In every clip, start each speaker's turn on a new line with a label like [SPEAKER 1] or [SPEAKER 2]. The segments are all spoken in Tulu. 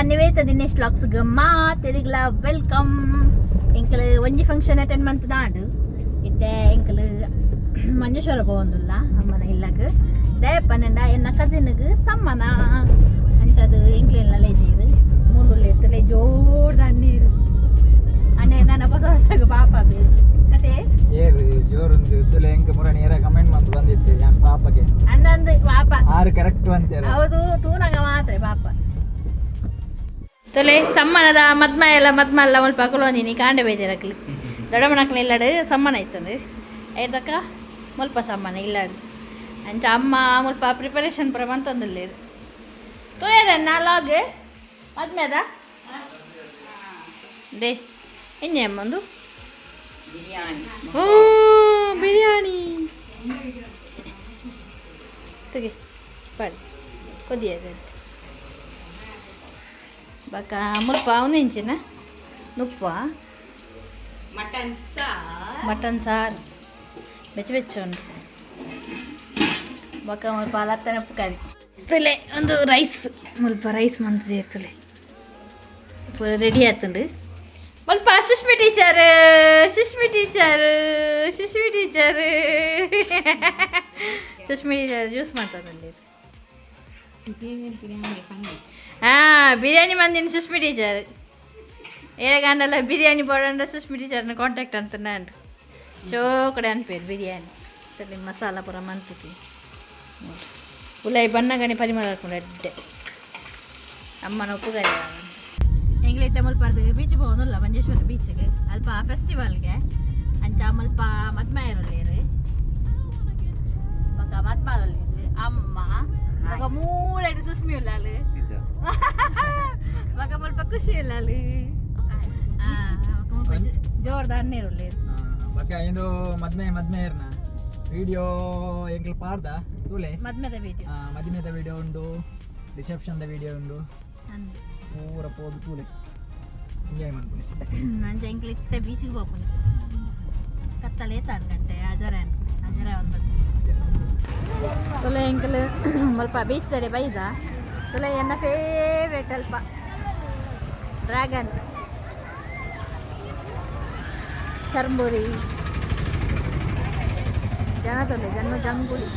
[SPEAKER 1] Nivetha Dinesh vlogs ಮಾತೆರಿಗ್ಲ welcome. ಎಂಕಲ್ ಒಂಜಿ ಫಂಕ್ಷನ್ ಅಟೆಂಡ್ ಮಂತ್ ದಾಂಡು ಇತ್ತೆ ಎಂಕಲ್ ಮಂಜೇಶ್ವರ ಪೋವೊಂದುಲ್ಲ ಅಮ್ಮನ ಇಲ್ಲಗ್ ದಯಪನಂಡ ಎನ್ನ ಕಸಿನ್ಗ್ ಸಮ್ಮನ ಅಂಚದು ಎಂಕ್ಲೆಲ್ಲ ಇದ್ದೀರು ಮೂಲುಲ್ಲ ಇತ್ತಲೆ ಜೋರ್ದ ನೀರು ಅಣ್ಣೆ ನನ್ನ ಹೊಸ ವರ್ಷಗ್ ಪಾಪ ಬೇರು ಅದೇ
[SPEAKER 2] ಏರು ಜೋರುಂದು ತುಲೆ ಎಂಕ್ ಮುರ ನೇರ ಕಮೆಂಟ್ ಮಂತ್ ಬಂದಿತ್ತು ಯಾನ್ ಪಾಪಗೆ
[SPEAKER 1] ಅಂದಂದು ಪಾಪ.
[SPEAKER 2] ಆರು ಕರೆಕ್ಟ್ ಅಂತೀರ.
[SPEAKER 1] ಹೌದು, ತೂನಂಗ ಮಾತ್ರ ಪಾಪ. ತೊಲೆ ಸಮ್ಮನದ ಮದ್ಮ ಎಲ್ಲ ಮದ್ಮ ಎಲ್ಲ ಮುಲ್ಪ ಕುಲೋಂದಿನಿ ಕಾಂಡೆ ಬೈದಿರಕ್ಲಿ ದೊಡ್ಡಮ್ಮನಕ್ಲು ಇಲ್ಲಡು ಸಮ್ಮನ ಇತ್ತಂದು ಐದಕ್ಕ ಮುಲ್ಪ ಸಮ್ಮನ ಇಲ್ಲಡು ಅಂಚ ಅಮ್ಮ ಮುಲ್ಪ ಪ್ರಿಪರೇಷನ್ ಪೂರ ಮಂತೊಂದುಲ್ಲೇರು. ತೋಯರನ್ನ ಲಾಗ್ ಮದ್ಮೆದ they ಎಣ್ಣೆ ಅಮ್ಮಂದು. ಓ ಬಿರಿಯಾನಿ ತಗೆ ಪಾಡಿ ಕೊದಿಯ. ಬಕ ಮುಲ್ಪ ಇಂಚಿನ ನುಪ್ಪ.
[SPEAKER 3] Mutton sir.
[SPEAKER 1] ಮಟನ್ ಸಾರು ಬೆಚ್ಚ ಬೆಚ್ಚ ಉಂಟು. ಬೊಕ ಮುಲ್ಪ ಲತ್ತನ ಉಪ್ಪು ಕರಿ ತುಲೆ ಒಂದು ರೈಸ್ ಮುಲ್ಪ ರೈಸ್ ಮಂತ್ ಸೇರ್ತುಲೆ ಪೂರ ರೆಡಿ ಆತುಂಡು. ಮುಲ್ಪ Sushmi teacher, Sushmi teacher, Sushmi teacher, Sushmi teacher juice ಮಾಡ್ತದಲ್ಲಿ. ಹಾಂ, ಬಿರಿಯಾನಿ ಮಂದಿನ ಸುಷ್ಮಿ ಟೀಚರ್ ಏಳಗಂಡಲ್ಲ ಬಿರಿಯಾನಿ ಬೋಡಂಡ ಸುಷ್ಮಿ ಟೀಚರ್ನ ಕಾಂಟ್ಯಾಕ್ಟ್ ಅಂತ ನಾನು ಶೋ ಕಡೆ ಅನ್ಪೇರು ಬಿರಿಯಾನಿ ಸರಿ ಮಸಾಲ ಪೂರ ಮಂತಿತಿ ಉಲಾಯಿ ಬಣ್ಣಗಣಿ ಪರಿಮಳ ಹಾಕೊಂಡು ಅಡ್ಡೆ ಅಮ್ಮನ ಉಪ್ಪುಗರಿ. ಎಂಗ್ಲೈತೆ ಮುಲ್ಪಾರ್ದು ಬೀಚ್ ಹೋಗೋದಿಲ್ಲ ಮಂಜೇಶ್ವರ ಬೀಚ್ಗೆ ಅಲ್ಪ ಫೆಸ್ಟಿವಲ್ಗೆ ಅಂಚ ಮುಲ್ಪ ಮದ್ಮಾಯರುಳ್ಳೇರು ಬೊಕ ಮದ್ಮಾರುಳ್ಳೇರು ಅಮ್ಮ ಬೊಕ ಮೂಳೆಡು ಸುಷ್ಮಿ ಉಳ್ಳಾಲು ಬೊಕ ಮುಲ್ಪ ಖುಷಿ ಉಳ್ಳಾಲು ಬೊಕ ಮುಲ್ಪ ಜೋರ್ದಾರ್ ನೀರುಳ್ಳೇರು.
[SPEAKER 2] ಬೊಕ ಇಂದು ಮದ್ಮೆ ಮದ್ಮೆ ಇರ್ನ ವಿಡಿಯೋ ಎಂಕ್ಲು ಪಾಡ್ದ ತೂಲೆ.
[SPEAKER 1] ಮದ್ಮೆದ ವೀಡಿಯೋ.
[SPEAKER 2] ಮದ್ಮೆದ ವಿಡಿಯೋ ಉಂಡು, ರಿಸೆಪ್ಷನ್ದ ವಿಡಿಯೋ ಉಂಡು.
[SPEAKER 1] ಅಂದ್.
[SPEAKER 2] ಪೂರ ಪೋದು ತೂಲೆ, ಎಂಜಾಯ್ ಮಾಡ್ಕೊಂಡು.
[SPEAKER 1] ನಂಜ ಎಂಕ್ಲು ಇತ್ತೆ ಬೀಚಿಗೆ ಹೋಗ್ಪುನಿ. ಕತ್ತಲೆ ತಾನು ಗಂಟೆ ಅಜರ ಅಜರ ಒಂದು ತುಲೆ ಎಂಕಲ್ ಮುಲ್ಪ ಬೀಚ್ ಸರಿ ಬೈದ. ತುಲೆ ಎನ್ನ ಫೇವ್ರೆಟ್ ಅಲ್ಪ ಡ್ರ್ಯಾಗನ್ ಚರ್ಂಬುರಿ. ಜನ ತೊಲೆ ಜನ ಜಂಗುಲಿ.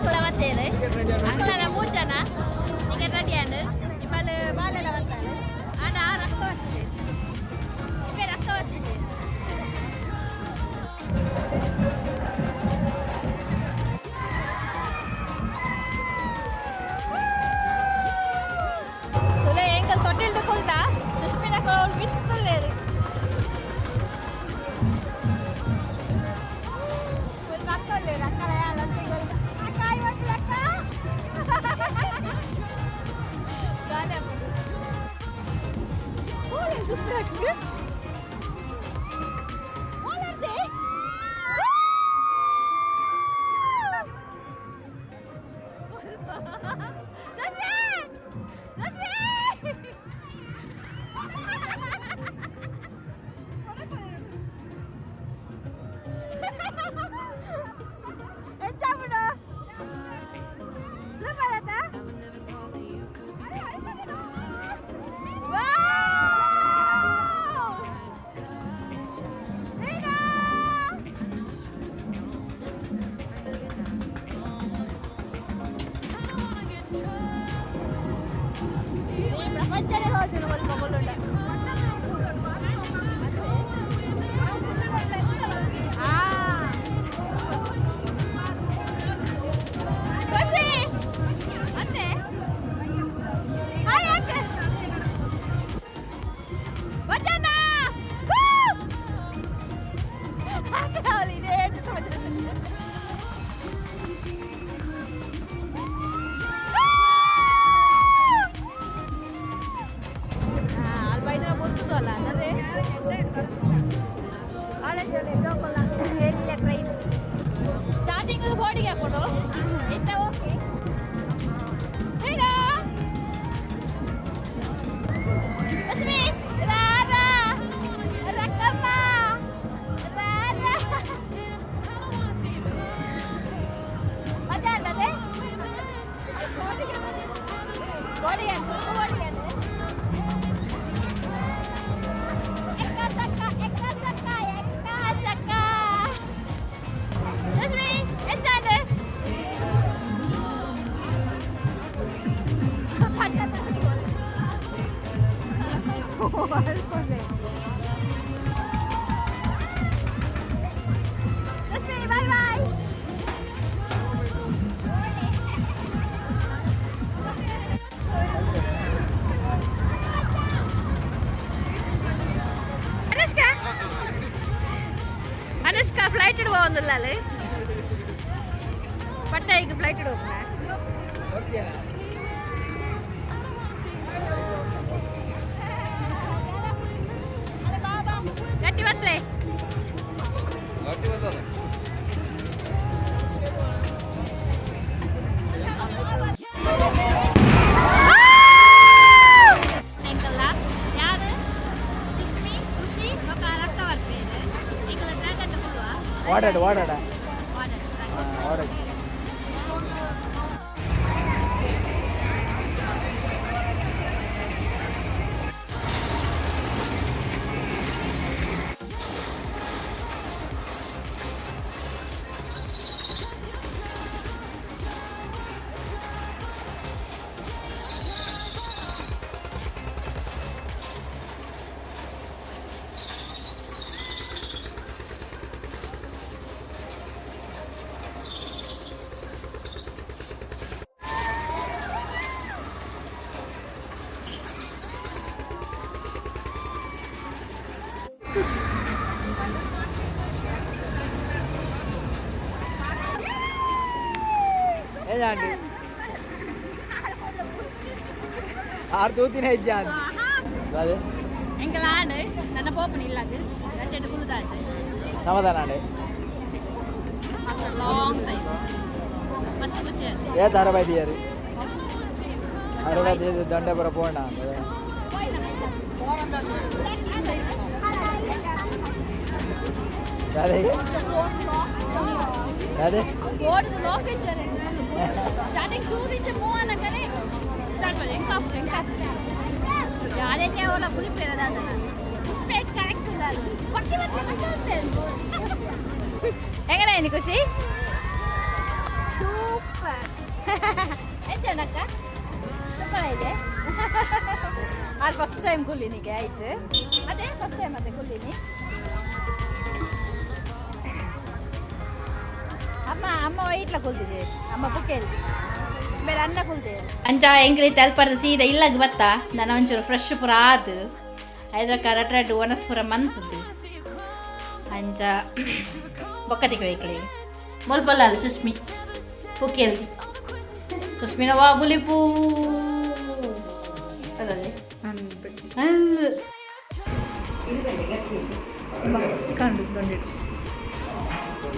[SPEAKER 1] ಅಕ್ಕಲ ಬತ್ತೇರು ಅಕ್ಕಲ ಮೂರು ಜನ ಟಿಕೆಟ್ ರೆಡಿ ಆಂಡ್ ಇಬ್ಬಳು ಬಾಲೆಲ್ಲ ಬರ್ತಾರೆ ಆಂಡ ಆ ರಕ್ತ ಬರ್ತದೆ ಇಬ್ಬೆ ರಕ್ತ ಬರ್ತದೆ. ತುಲೆ ಎಂಕಲ್ ತೊಟ್ಟಿಲ್ದು ಕುಲ್ತಾ ಸುಷ್ಮಿನ ಕೋಲ್ ಬಿತ್ತುಲ್ಲೇರು ಫುಲ್ ಮಕ್ಕಳು ಅಕ್ಕಳ ಅಕ್ಕ ಇವತ್ತು ಅಕ್ಕ ಗಾಲಿ ಹಾಕೋದು. ಓಲೆ ಸುಸ್ತು ಹಾಕ್ಲಿ. ಓಲಾಡ್ದೆ. ಸುಷ್ಮಿ! ಸುಷ್ಮಿ! ಎಂಚಾಪುಂಡು? ಸೂಪರ್ ಆತಾ? ವಾವ್! ರೀನಾ! ಈ ಪ್ರಪಂಚನೇ ಹೋದ್ರು ಒಂದು ಮಗಳು. ಆ ಖುಷಿ ಮತ್ತೆ ಹಾಯ್ ಯಾಕೆ ವಚನ ಅಲ್ಪ ಇದ್ರ ಬೊಲ್ತದಲ್ಲ ಅದೇ ಸ್ಟಾರ್ಟಿಂಗ್ ಬಾಡಿಗೆ ಹಾಕೊಂಡು ಇತ್ತ ಓಕೆ. ಲಕ್ಷ್ಮಿ ರಾಧಾ ರಕ್ಕಮ್ಮ ರಾಧಾ ಮಜಾ ಅಲ್ಲದೆ ಬಾಡಿಗೆ ಸ್ವಲ್ಪ ಬಾಡಿಗೆ ಎಕ್ಕ ಸಕ್ಕ ಎಕ್ಕ ಸಕ್ಕ ಎಕ್ಕ ಸಕ್ಕ. ಲಕ್ಷ್ಮಿ ಎಂಚಾಂಡೆ Lakshmi bye bye. Anushka Anushka flight ಇಡುವ ಒಂದಿಲ್ಲ ಅಲ್ಲಿ ಪಟ್ಟ ಈಗ ಫ್ಲೈಟ್ ಇಡುವ. ಗಟ್ಟಿ ಬತ್ತಲೆ. ಎಂಕಲ್ಲ ಯಾರು ಸುಷ್ಮಿ ಖುಷಿ ಬೊಕ ರಕ್ತ ಬರ್ಪೇರು ಎಂಕಲ ಡ್ರ್ಯಾಗನ್ ಕೊಡುವ.
[SPEAKER 2] ವಾಡಾಡ ವಾಡಾಡ.
[SPEAKER 1] ವಾಡಾಡ.
[SPEAKER 2] ವಾಡಾಡ. ಏಜಾಂಡಿ ಆರು ತೂತಿನ ಹೆಜ್ಜೆ ಅದೇ.
[SPEAKER 1] ಎಂಕಲ ಆಂಡ್ ನನ್ನ ಪೋಪನ ಇಲ್ಲಾಗ ಗಂಟೆ ಕುಳ್ಳುದಾಂಡ್.
[SPEAKER 2] ಸಮಾಧಾನ ಆಂಡ್.
[SPEAKER 1] ಆಫ್ಟರ್ ಲಾಂಗ್ ಟೈಮ್ ಮಸ್ತ್ ಖುಷಿ ಆಯ್ತು.
[SPEAKER 2] ಏ ತರಬೇತಿಯಾರು ಅರವತ್ತೈದು ದಂಡಪುರ ಪೋಣ. ಅದೇ ಅದೇ.
[SPEAKER 1] ಬೋರ್ಡ್ ಲಾಕ್ ಇದ್ದಾರೆ ಸ್ಟಾರ್ಟಿಂಗ್ ಚೂರು ಇಂಚ ಮೂವ್ ಅನ್ನಕನೆ ಸ್ಟಾರ್ಟ್ ಮಾಡಿ ಎಂಕ ಆಫ್ ಎಂಕ ಅದೇ ಅವರ ಪುಲಿಪೇರ ಪುಷ್ಪೆ ಕರೆಕ್ಟ್ ಇಲ್ಲ ಅದು ಕೊಟ್ಟಿ ಮತ್ತೆ ಹೆಂಗನ ಖುಷಿ.
[SPEAKER 3] ಸೂಪರ್.
[SPEAKER 1] ಫಸ್ಟ್ ಟೈಮ್ ಕುಲ್ಲಿನಿಗೆ ಆಯ್ತು. ಅದೇ ಫಸ್ಟ್ ಟೈಮ್ ಅದೇ ಕುಲ್ಲಿನಿ. ಅಮ್ಮ ಅಮ್ಮ ವೈಟ್ಲ ಕುಲ್ತಿದೆ, ಅಮ್ಮ ಬುಕ್ಕೇರಿ ಬೇರೆ ಅನ್ನ ಕುಲ್ತೆ. ಅಂಚ ಎಂಗ್ಲಿ ತಲ್ಪರ್ದ ಸೀದಾ ಇಲ್ಲಾಗ ಬತ್ತ. ನಾನು ಒಂಚೂರು ಫ್ರೆಶ್ ಪೂರ ಆದು ಐದಕ್ಕ ರಡ್ ರಡ್ ಒಣಸ್ ಪೂರ ಮಂತದ್ದು. ಅಂಚ ಬೊಕ್ಕತಿಗೆ ಒಯ್ಕ್ಲಿ ಮೊಲ್ಪಲ್ಲ ಅದು ಸುಷ್ಮಿ ಪುಕ್ಕೇಲ್ದಿ ಸುಷ್ಮಿನ ವಾ ಬುಲಿಪೂ ಅಲ್ಲದೆ ಕಂಡು ಕಂಡಿಡು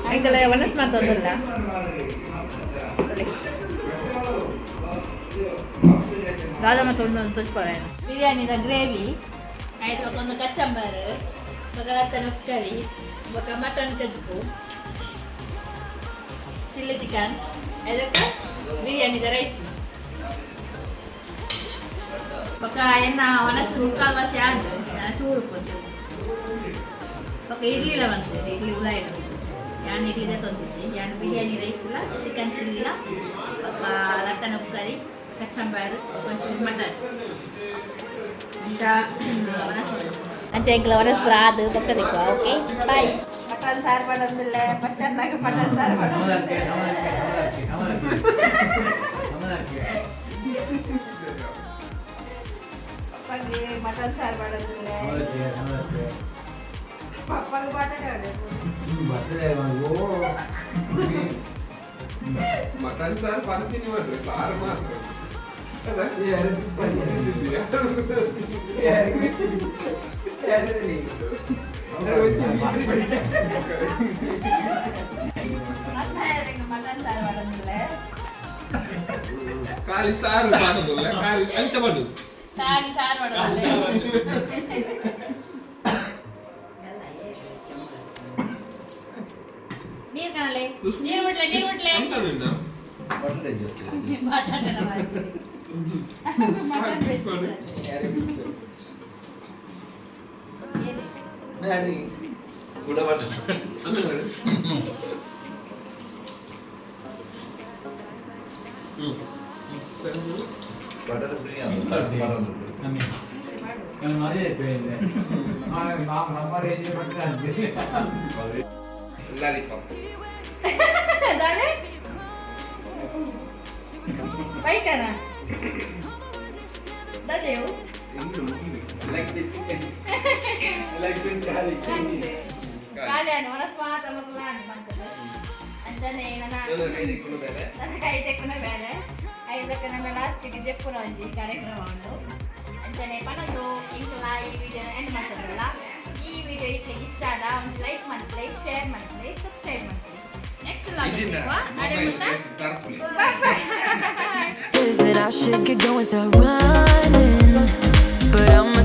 [SPEAKER 1] ಆಯ್ತಲ್ಲ. ಒಣಸ್ ಮಾತೊಂದಿಲ್ಲ. ದಾದ ಮತ್ತೊಂದು ತುಚ್ಪರ ಬಿರಿಯಾನಿದ ಗ್ರೇವಿ ಆಯ್ತು. ಒಂದು ಕಚ್ಚಂಬರ್, ಬೊಕ ರತ್ತನ ಕರಿ, ಬೊಕ ಮಟನ್ ಕಜ್ಪು, ಚಿಲ್ಲಿ ಚಿಕನ್, ಅದಕ್ಕೆ ಬಿರಿಯಾನಿದ ರೈಸ್. ಬೊಕ ಎನ್ನ ಒಣಸು ಮುಕ್ಕಾಲು ವಾಸಿ ಆಂಡ್ ನಾನು ಚೂರು ಪೊಸು. ಬೊಕ ಇಡ್ಲಿಲ ಬಂತು, ಇಡ್ಲಿ ಉಲ ಇಡು. ಯಾನ್ ಇಡ್ಲಿದೆ ತೊಂದಿಜಿ. ಯಾನ್ ಬಿರಿಯಾನಿ ರೈಸ್ ಇಲ್ಲ, ಚಿಕನ್ ಚಿಲ್ಲಿಲ, ಬೊಕ ಲಟ್ಟನ ಉಕ್ಕರಿ, ಕಚ್ಚಂಬಾರು, ಒಂಚೂರು ಮಟನ್. ಅಂಚ ಅಂಚ ಎಂಕ್ಲ ಒಣಸ್ ಪೂರ ಆದು ಬೊಕ್ಕ ದಿಕ್ಕ. Okay, boy. ಮಟನ್ ಸಾರು ಮಾಡೋದಿಲ್ಲ ಪಚ್ಚನ್ನಾಗ ಮಟನ್ ಸಾರು ಮಾಡೋದಿಲ್ಲ. ಪಪ್ಪಗೆ ಮಟನ್ ಸಾರು ಮಾಡೋದಿಲ್ಲ. ಪಪ್ಪಗೆ ಬಟಾಟೆ ಹೊಡೆದು.
[SPEAKER 4] ಮಟನ್ ಸಾರು ಪಂತೀನಿ ಮಾತ್ರ, ಸಾರು ಮಾತ್ರ ಅಲ್ಲ.
[SPEAKER 1] ಮಟನ್ ಸಾರು ಮಾಡೋದಿಲ್ಲ.
[SPEAKER 4] ಖಾಲಿ ಸಾರು ಮಾಡೋದಿಲ್ಲ, ಖಾಲಿ ಅಂಚ ಮಾಡುದು.
[SPEAKER 1] ಖಾಲಿ ಸಾರು ಮಾಡೋದಿಲ್ಲ. ನೀರು ಕಾಣಲೆ, ನೀರು ಬಿಡ್ಲೆ, ನೀರು ಬಿಡ್ಲೆ.
[SPEAKER 4] ಎಂತ ನಿನ್ನ?
[SPEAKER 1] ಬಟಾಟೆ ಎಲ್ಲ ಮಾಡ್ತೀವಿ. ಮಟನ್ ಬೇಕು.
[SPEAKER 4] ಅಂದ್ರೆ ಹೇಳು. ಹ್ಮ್. ಸರಿ. ಲಾಲಿಪಾಪ್.
[SPEAKER 1] ದಾನೆ ಬೈಕನ ದಾದೇವು. ಖಾಲಿ ಮನಸ್ಸು ಮಾತ್ರ ಮಕ್ಕಳು ಅಂತಾನೆ ನನ್ನ
[SPEAKER 4] ನನ್ನ ಕೈ ದಿಕ್ಕುನ ಬೇರೆ.
[SPEAKER 1] ನನ್ನ ಕೈ ತೆಕ್ಕುನ ಬೇರೆ. ಐದಕ್ಕೆ ನನ್ನ ಲಾಸ್ಟಿಗೆ ಜೆಪ್ಪುನ ಒಂಜಿ ಕಾರ್ಯಕ್ರಮ ಉಂಟು. ಅಂಚನೆ ಪನೊಂದು ಇಂಕುಲ ಈ ವಿಡಿಯೋ ಎಂಡ್ ಮಾಡ್ತದಲ್ಲ. ಈ ವಿಡಿಯೋ ಇಟ್ಲಿಕ್ಕೆ ಇಷ್ಟ ಆದ ಒಂದು ಲೈಕ್ ಮಾಡ್ತದೆ, ಶೇರ್ ಮಾಡ್ತದೆ, ಸಬ್ಸ್ಕ್ರೈಬ್ ಮಾಡ್ತದೆ. ನೆಕ್ಸ್ಟ್
[SPEAKER 4] ಇಜಿಂದ ಮೊಬೈಲ್ ತರ್ಪುಲಿ.
[SPEAKER 1] Bye bye.
[SPEAKER 5] That I should get going, start running. But I'm a